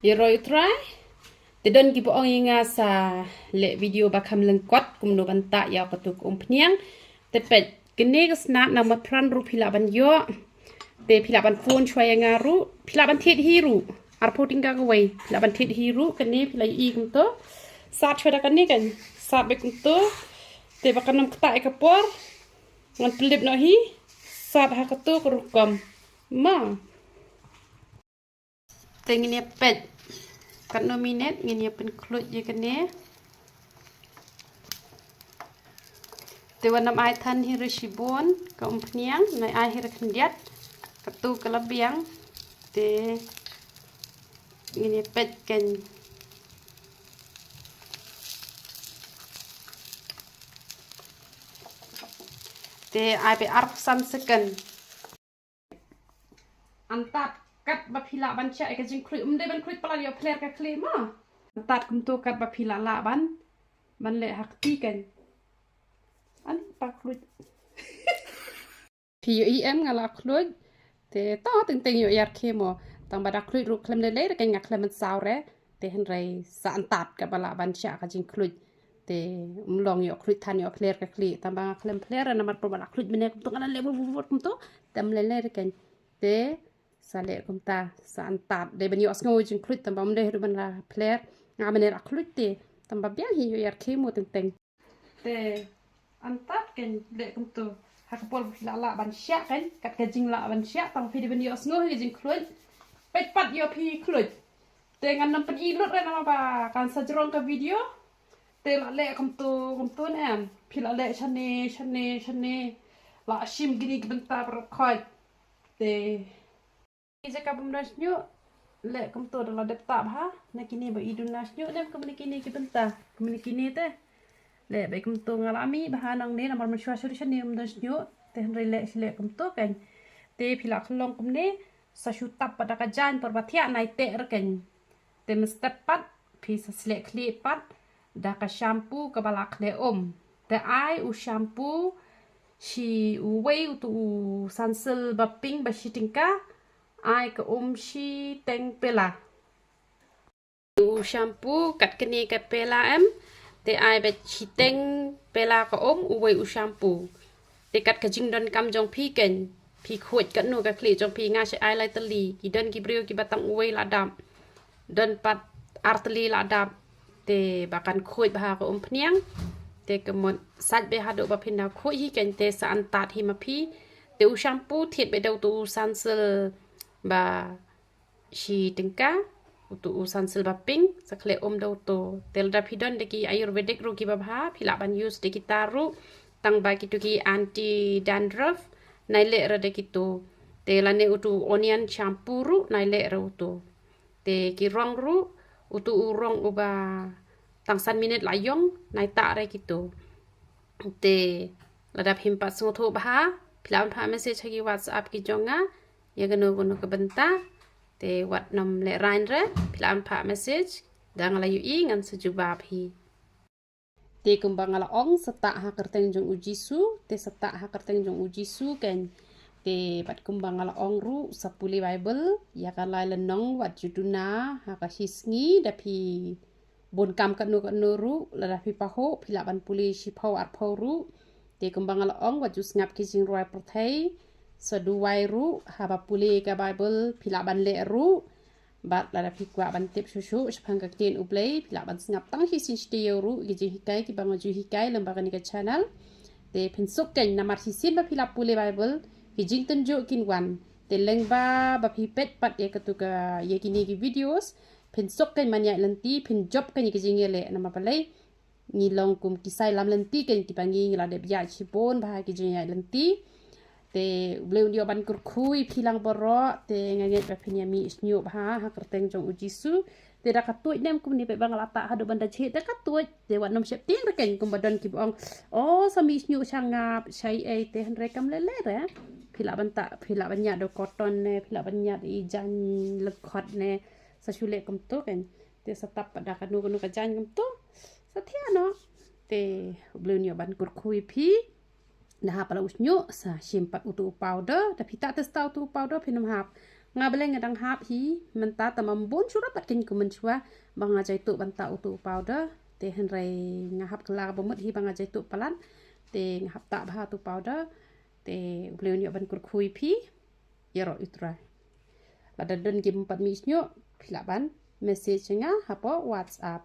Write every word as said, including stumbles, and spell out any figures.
Ïaroh ïa u Trai. Te don kiba ong ïa nga sa leh video ba kham lyngkot kumno ban tah ïa katu ka umphniang. Te peit kane ka snat namar pran ruh phi lah ban ïoh. Te phi lah ban phone shuwa ïa nga ruh, phi lah ban thied hi ruh. Arphew tyngka kawei, phi lah ban thied hi ruh, kane phi lah ïohi kumto. Sat shuwa da kane kan, sat beit kumto. Te ba kan ym ktah ïa ka por. Ngan pyllip noh hi. Sat ha katu ka rukom. Ma. Te ngin ïa peit katno minit ngin ïa pynkhluit ïa kane. Te wat nym ai than hi ruh shibun ka umphniang, nai ai hi ruh khyndiat. Katu ka la biang. Te ngin ïa peit kan. Te ai beit arphew san second. Antad kat ba phi lah ban shah ïa ka jingkhluit, ym dei ban khluit palat ïoh phler ka khlieh ma. Antad kumto kat ba phi lah lah ban, ban leh ha kti kan. An pa khluit. Phi ïohi em nga la khluit. Te to teng teng ïoh ïar khie mo. Tang ba da khluit ruh khlem lei lei re kan nga khlem mynsaw re. Te hynrei sa antad kat ba lah ban shah ka jingkhluit. Te ym long ïoh khluit than ïoh phler ka khlieh. Tang ba nga khlem phler re namar por ba la khluit mynne kumto nga la leh vut vut vut kumto. Te ym lei lei re kan. Te sa leh kumta, sa antad. Dei ban ïohsngew jingkhluit tang ba ym dei haduh ban la phler. Nga mynne la khluit te. Tang ba biang hi ïoh ïar khie mo teng teng. Te antad kan leh kumto. Ha ka por ba phi lah lah ban shah kan, kat ka jinglah ban shah, tang ba phi dei ban ïohsngew ha ka jingkhluit. Peit pat ïoh phi khluit. Te ngan nym pyn-i lut re namar ba kan sa jrong ka video. Te la leh kumto, kumto ne em. Phi la leh shane, shane, shane. La shim kine ki bynta baroh khoit. Te ki jaka bym don shñiuh, leh kumto da la dep tah bha, na kine ba i duna shñiuh ne em kumne kine ki bynta, kumne kine te. Leh beit kumto nga la mih bha nangne namar mynshuwa shuh shuh ne ym don shñiuh, te hynrei leh shi leh kumto kan. Te phi la khlong kumne, sa shu tap pat da ka jaiñ por ba thiah nai teh re kan. Te mynstep pat, phi sa sleh khlieh pat, da ka shampoo kaba la khleh um. Te ai u shampoo, shi uwei utu u sansil ba pink ba shi tyngka, ai ka um shi teng pela. U shampoo kat kane ka pela em, te ai beit shi teng pela ka um uwei u shampoo. Te kat ka jingdonkam jong phi kan, phi khuid katno ka khlieh jong phi nga shi ai lai tylli, ki don ki briew kiba tang uwei la dap. Don pat ar tylli la dap. Te ba kan khuid bha ka umphniang. Te ka mut sait beit haduh ba phin da khuid hi kan te sa antad hi ma phi. Te u shampoo thied beit da utu u sansil ba shi tyngka, utu u sansil ba pink, sa khleh um da utu. Te lada phi don da ki Ayurvedic ruh kiba bha, phi lah ban use da kita ruh, tang ba kitu ki anti dandruff, nai leh re da kitu. Te lane utu onion shampoo ruh, nai leh re utu. Te ki rong ruh, utu u rong uba tang san minit la ïong, nai tah re kitu. Te lada phim pat sngewthuh bha, phi lah ban phah message ha ki WhatsApp ki jong nga, ïa kano kano ka bynta, te wat nym lehraiñ re, phi lah ban phah message, da nga la ïohi ngan sa jubab hi. Te kumba nga la ong sa tah ha kyrteng jong u Jisu, te sa tah ha kyrteng jong u Jisu kan. Te bad kumba nga la ong ruh sa pule Bible, ïa ka lai lynnong wat ju duna ha ka shi sngi da phi bun kam katno katno ruh, lada phi pahuh, phi lah ban pule shiphew arphew ruh. Te kumba nga la ong, wat ju sngap ki jingrwai pyrthei, sa duwai ruh, haba pule ka Bible, phi lah ban leh ruh. Bad lada phi kwah ban tip shuh shuh shaphang ka ktien U Blei, phi lah ban sngap tang shisien shi taïew ruh, ki jinghikai kiba nga ju hikai lyngba kane ka channel. Te phin suk kan namar shisien ba phi lah pule Bible, ki jingtynjuh kin wan. Te lyngba ba phi peit pat ïa katu ka, ïa kine ki videos, phin suk kan ban ïaid lynti, phin jop kan ïa ki jingïaleh namar balei. Ngi long kum ki sai lam lynti kan kiba ngi, ngi la dep ïaid shibun bha ki jingïaid lynti. Te U Blei un ïoh ban kyrkhu ïa phi lang baroh, te nga ngeit ba phin ïa mih shñiuh bha ha kyrteng jong u Jisu. Te da ka tuid ne em kumne peit ba nga la tah haduh ban da jhieh, da ka tuid. Te wat nym sheptieng re kan kumba don kiba ong, oh, sa mih shñiuh sha ngap, sha ei ei, te hynrei kam leh leh re. Phi lah ban tah, phi lah ban ñiad da u cotton ne, phi lah ban ñiad da i jaiñ lyngkhot ne, sa shu leh kumto kan. Te sa tap pat da kano kano ka jaiñ kumto, sa thiah noh. Te U Blei un ïoh ban kyrkhu ïa phi. Da hap la u shñiuh, sa shim pat utu u powder, da phi tah testa utu u powder, phin ym hap. Nga balei nga dang hap hi mynta, tang ba bun shuh ruh pat kein kumne shuwa ba nga jai tuh ban tah utu u powder. Te hynrei nga hap kylla ba mut hi ba nga jai tuh palat. Te nga hap tah bha utu u powder. Te U Blei un ïoh ban kyrkhu ïa phi. Ïaroh U Trai. Lada don kim pat mih shuh, phi lah ban message ïa nga hapoh WhatsApp.